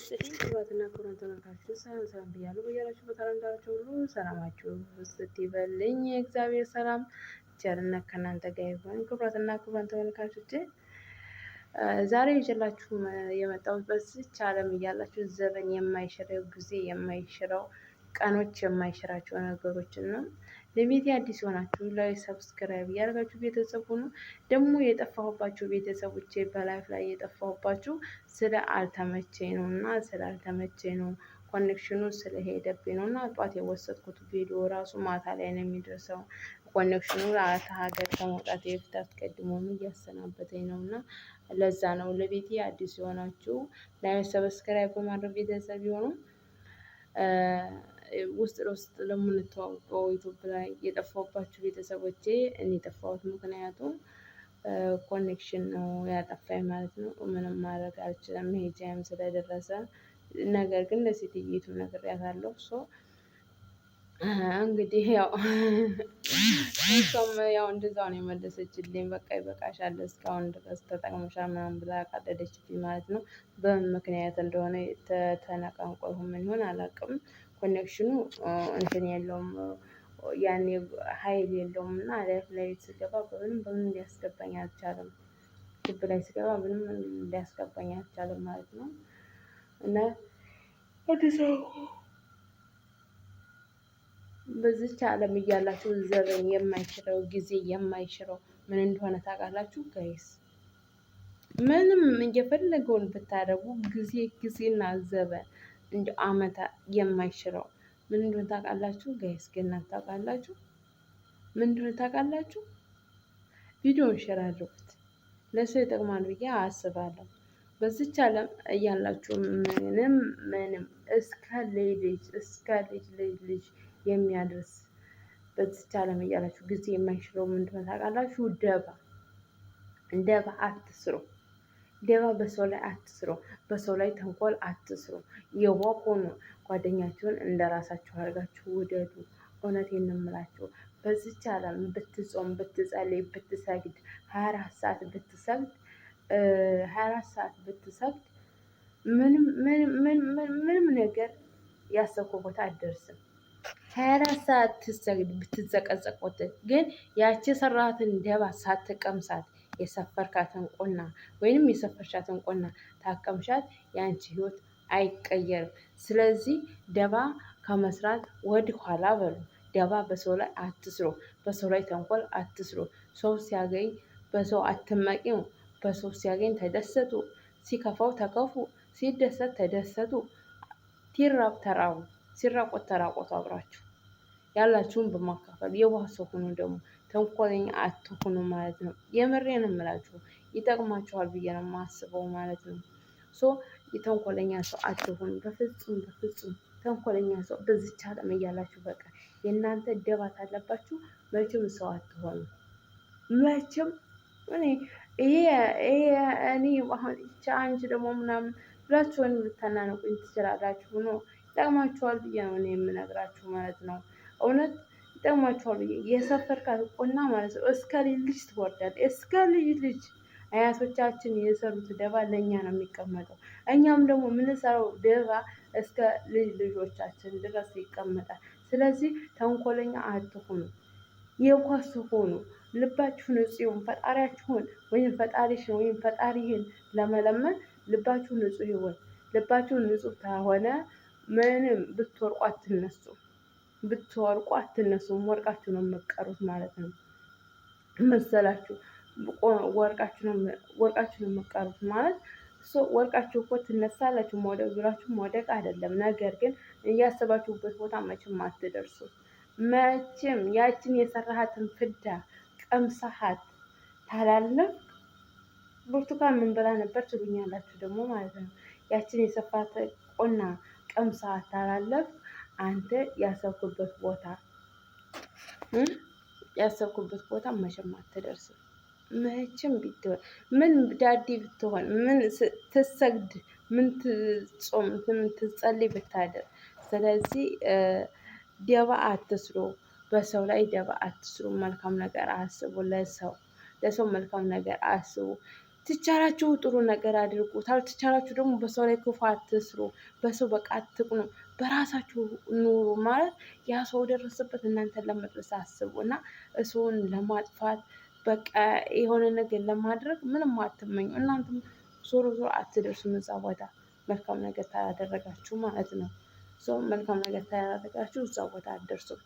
ይስጥልኝ ክቡራትና ክቡራን ተመልካቾች ሰላም ሰላም ብያለሁ። በያላችሁበት ዓለም ዳርቻ ሁሉ ሰላማችሁ ብዝት ይበልኝ። የእግዚአብሔር ሰላም ቸርነት ከእናንተ ጋር ይሁን። ክቡራትና ክቡራን ተመልካቾች ዛሬ ይዤላችሁ የመጣሁት በዚች ዓለም እያላችሁ ዘበን የማይሽረው፣ ጊዜ የማይሽረው፣ ቀኖች የማይሽራቸው ነገሮችን ነው። ለቤቴ አዲስ የሆናችሁ like subscribe እያደረጋችሁ ቤተሰብ ሁኑ። ደግሞ የጠፋሁባችሁ ቤተሰቦቼ በ live ላይ የጠፋሁባችሁ ስለ አልተመቼ ነው እና ስላልተመቼ ነው፣ connection ኑ ስለሄደብኝ ነው እና ጧት የወሰድኩት ቪዲዮ ራሱ ማታ ላይ ነው የሚደርሰው። connection ኑ ከሀገር ከመውጣት በፊት አስቀድሞም እያሰናበተኝ ነው እና ለዛ ነው። ለቤቴ አዲስ የሆናችሁ like subscribe በማድረግ ቤተሰብ የሆኑ ውስጥ ለውስጥ ለምንተዋወቀው YouTube ላይ የጠፋሁባችሁ ቤተሰቦቼ እኔ የጠፋሁት ምክንያቱም connection ነው ያጠፋኝ ማለት ነው። ምንም ማድረግ አልችልም፣ መሄጃዬም ስለደረሰ። ነገር ግን ለሴትየቱ ነግሬያታለሁ። So እንግዲህ ያው እሷም ያው እንደዛው ነው የመለሰችልኝ። በቃ ይበቃሻል፣ እስካሁን ድረስ ተጠቅመሻል ምናምን ብላ ቀለደችብኝ ማለት ነው። በምን ምክንያት እንደሆነ ተነቃንቆ ይሁን ምን ይሁን አላውቅም። connection ኑ እንትን የለውም፣ ያኔ ሀይል የለውም እና ላይፍ ላይ ስገባ በምንም በምንም ሊያስገባኝ አልቻለም። ግብ ላይ ስገባ ምንም ሊያስገባኝ አልቻለም ማለት ነው። እና አዲስ በዚች ዓለም እያላችሁ ዘበን የማይሽረው፣ ጊዜ የማይሽረው ምን እንደሆነ ታውቃላችሁ guys? ምንም እየፈለገውን ብታደርጉ ጊዜ ጊዜና ዘበን እንደ አመታ የማይሽረው ምን እንደሆነ ታውቃላችሁ guys? ግን ታውቃላችሁ ምን እንደሆነ ታውቃላችሁ? ቪዲዮን share አድርጉት፣ ለሰው ይጠቅማል ብዬ አስባለሁ። በዚች ዓለም እያላችሁ ምንም ምንም እስከ ልጅ እስከ ልጅ ልጅ ልጅ የሚያደርስ በዚች ዓለም እያላችሁ ጊዜ የማይሽረው ምን እንደሆነ ታውቃላችሁ? ደባ ደባ አትስሩ። ደባ በሰው ላይ አትስሩ። በሰው ላይ ተንኮል አትስሩ። የዋህ ሁኑ። ጓደኛችሁን እንደ ራሳችሁ አድርጋችሁ ውደዱ። እውነቴን ነው የምላችሁ። በዚች ዓለም ብትጾም፣ ብትጸልይ፣ ብትሰግድ 24 ሰዓት ብትሰግድ፣ 24 ሰዓት ብትሰግድ ምንም ምንም ምንም ነገር ያሰብከው ቦታ አትደርስም። 24 ሰዓት ትሰግድ ብትዘቀዘቅ ግን ያቺ የሰራሃትን ደባ ሳትቀምሳት የሰፈርካትን ቁና ወይንም የሰፈርሻትን ቁና ታቀምሻት የአንቺ ህይወት አይቀየርም። ስለዚህ ደባ ከመስራት ወደ ኋላ በሉ። ደባ በሰው ላይ አትስሩ። በሰው ላይ ተንኮል አትስሩ። ሰው ሲያገኝ በሰው አትመቂው። በሰው ሲያገኝ ተደሰቱ፣ ሲከፋው ተከፉ፣ ሲደሰት ተደሰቱ። ሲራብ ተራቡ፣ ሲራቆት ተራቆቱ። አብራችሁ ያላችሁን በማካፈል የዋህ ሰው ሁኑ። ደግሞ ተንኮለኛ አትሁኑ ማለት ነው። የምሬን እምላችሁ ይጠቅማችኋል ብዬ ነው የማስበው ማለት ነው። So የተንኮለኛ ሰው አትሁኑ በፍጹም በፍጹም። ተንኮለኛ ሰው በዚች ዓለም እያላችሁ በቃ የእናንተ ደባት አለባችሁ። መቼም ሰው አትሆኑ መቼም። እኔ ይሄ እኔ አሁን ይቻ አንቺ ደግሞ ምናምን ብላችሁ ልታናንቁኝ ትችላላችሁ። ነው ይጠቅማችኋል ብዬ ነው እኔ የምነግራችሁ ማለት ነው። እውነት ይጠቅማችኋል ብዬ የሰፈርካት ቁና ማለት ነው እስከ ልጅ ልጅ ትወርዳለች። እስከ ልጅ ልጅ አያቶቻችን የሰሩት ደባ ለእኛ ነው የሚቀመጠው። እኛም ደግሞ የምንሰራው ደባ እስከ ልጅ ልጆቻችን ድረስ ይቀመጣል። ስለዚህ ተንኮለኛ አትሁኑ፣ የኳስ ሁኑ። ልባችሁ ንጹህ ይሁን። ፈጣሪያችሁን ወይም ፈጣሪሽን ወይም ፈጣሪህን ለመለመን ልባችሁ ንጹህ ይሁን። ልባችሁ ንጹህ ከሆነ ምንም ብትወርቁ አትነሱ፣ ብትወርቁ አትነሱም። ወርቃችሁ ነው የምትቀሩት ማለት ነው መሰላችሁ። ወርቃችሁ ነው የምትቀሩት ማለት ወርቃችሁ እኮ ትነሳላችሁ። መውደቅ ብላችሁ መውደቅ አይደለም። ነገር ግን እያሰባችሁበት ቦታ መቼም አትደርሱ። መቼም ያችን የሰራሃትን ፍዳ ቀምሰሃት ታላለፍ። ብርቱካን ምን ብላ ነበር ትሉኛላችሁ ደግሞ ማለት ነው። ያችን የሰፋት ቆና ቀምሰሃት ታላለፍ። አንተ ያሰብኩበት ቦታ ያሰብኩበት ቦታ መቼም አትደርስም። መቼም ብትሆን ምን ዳዲ ብትሆን ምን ትሰግድ ምን ትጾም ምን ትጸልይ ብታደር። ስለዚህ ደባ አትስሩ፣ በሰው ላይ ደባ አትስሩ። መልካም ነገር አስቡ። ለሰው ለሰው መልካም ነገር አስቡ። ትቻላችሁ ጥሩ ነገር አድርጉ፣ ታልትቻላችሁ ደግሞ በሰው ላይ ክፉ አትስሩ፣ በሰው በቃ አትቅኑ፣ በራሳችሁ ኑሩ። ማለት ያ ሰው ደረሰበት እናንተን ለመድረስ አስቡ እና ሰውን ለማጥፋት በቃ የሆነ ነገር ለማድረግ ምንም አትመኙ። እናንተም ዞሮ ዞሮ አትደርሱም እዛ ቦታ መልካም ነገር ታደረጋችሁ ማለት ነው። መልካም ነገር ታደረጋችሁ እዛ ቦታ አትደርሱም።